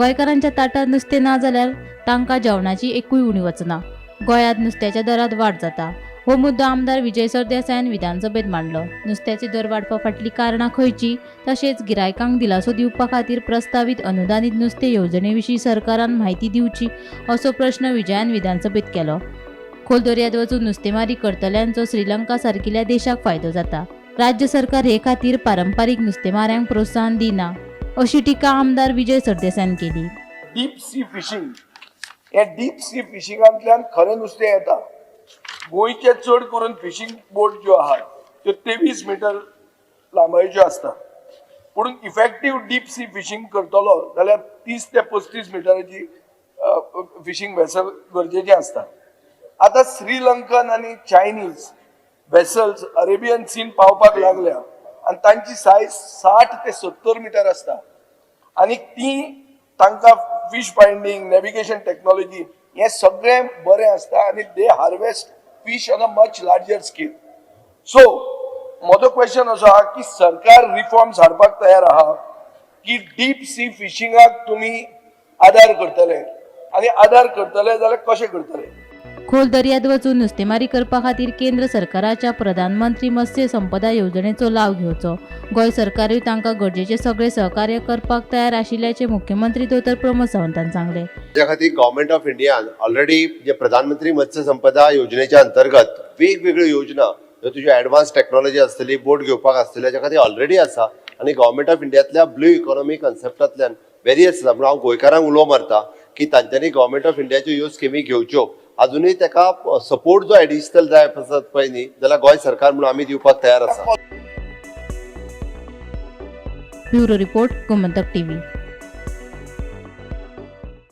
गोंयकारांच्या ताटार नुस्तें ना जाल्यार तांकां जेवणाची एकूय उणीव वचना. गोंयांत नुस्त्याच्या दरांत वाड जाता. हो मुद्दो आमदार विजय सरदेसायान विधानसभेत मांडलो. नुस्त्याचे दर वाडपा फाटलीं कारणां खंयचीं, तशेंच गिरायकांक दिलासो दिवपा खातीर प्रस्तावीत अनुदानीत नुस्तें येवजणे विशीं सरकारान म्हायती दिवची असो प्रस्न विजयान विधानसभेत केलो. खोल दर्यांत वचून नुस्तेमारी करतल्यांचो श्रीलंका सारकिल्या देशाक फायदो जाता. राज्य सरकार हे खातीर पारंपारीक नुस्तेमाऱ्यांक प्रोत्साहन दिना अशी टिका आमदार विजय सरदेसायान केली. डीप सी फिशींग, हे डीप सी फिशिंगांतल्यान खरें नुस्तें येता. गोंयचे चड करून फिशींग बोट ज्यो आहात त्यो 23 मिटर लांबायेच्यो आसता. पूण इफेक्टीव डीप सी फिशींग करतलो जाल्यार 30 ते 35 मिटराची फिशींग वेसल गरजेचें आसता. आतां श्रीलंकन आनी चायनीज वेसल्स अरेबियन सीन पावपाक लागल्या आनी तांची सायज 60 ते 70 मिटर आसता आनी ती तांकां फिश फायंडींग, नॅविगेशन टॅक्नॉलॉजी हें सगळें बरें आसता आनी they harvest fish on a much larger scale. So म्हजो क्वेश्चन असो आहा की सरकार रिफॉर्म्स हाडपाक तयार आहा की डीप सी फिशिंगाक तुमी आदार करतले आनी आदार करतले जाल्यार कशें करतले? खोल दर्यांत वचून नुस्तेमारी करपा खातीर केंद्र सरकाराच्या प्रधानमंत्री मत्स्य संपदा येवजणेचो लाव घेवचो. गोंय सरकारूय तांकां गरजेचे सगळे सहकार्य करपाक तयार आशिल्ल्याचे मुख्यमंत्री दोतोर प्रमोद सावंतान सांगले. त्या खातीर गव्हर्मेंट ऑफ इंडियान ऑलरेडी जे प्रधानमंत्री मत्स्य संपदा योजनेच्या अंतर्गत वेगवेगळ्यो योजना, ह्यो तुज्यो एडवान्स टॅक्नॉलॉजी आसतली, बोट घेवपाक आसतली, हाच्या खातीर ऑलरेडी आसा आनी गव्हर्मेंट ऑफ इंडियांतल्या ब्लू इकॉनॉमी कन्सेप्टांतल्यान वेरियस आसा. म्हणून हांव गोंयकारांक उलो मारता की तांच्यांनी गव्हर्मेंट ऑफ इंडियाच्यो ह्यो स्किमी घेवच्यो. अजुनूय ताका सपोर्ट जो एडिशनल जाय आसत पळय न्ही, जाल्यार गोंय सरकार म्हणून आमी दिवपाक तयार आसा. Bureau report, Gomantak TV.